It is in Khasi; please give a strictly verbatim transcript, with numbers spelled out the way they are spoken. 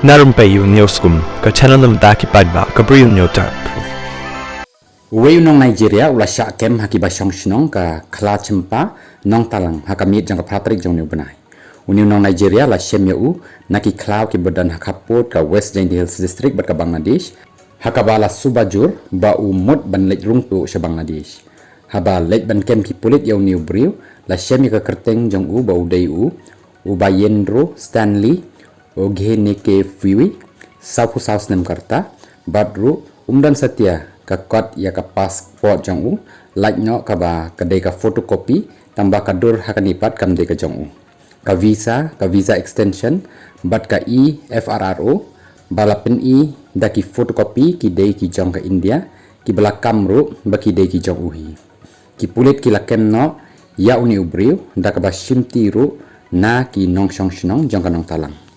Na rympei u News Kum, ka channel na bynta ki paidbah ka Bri u Hynñiewtrep. Uwei u nong Nigeria u la shah kem ha kiba shong shnong ka Khlachimpa, Nongtalang, ha ka miet jong ka phra tarik jong une u bnai. Une u nong Nigeria la shem ïa u na ki khlaw kiba don ha khappud ka West Jaintia Hills District bad ka Bangladesh, ha kaba la suba jur ba u mut ban leit rung tuh sha Bangladesh. Haba leit ban kem ki pulit ïa une u briew, la shem ïa ka kyrteng jong u ba u dei u Ubayendro Stanley Oghenekefui, sawphew saw snem ka rta, bad ruh um don satia ka kot ïa ka passport jong u, lait noh kaba ka dei ka photocopy, tangba ka dur ha kane pat kam dei ka jong u. Ka visa, ka visa extension, bad ka E F R R O ba la pyni da ki photocopy ki dei ki jong ka India, kiba la kam ruh ba ki dei ki jong u hi. Ki pulit ki la kem noh ïa une u briew da kaba shimti ruh na ki nongshong shnong jong ka Nongtalang.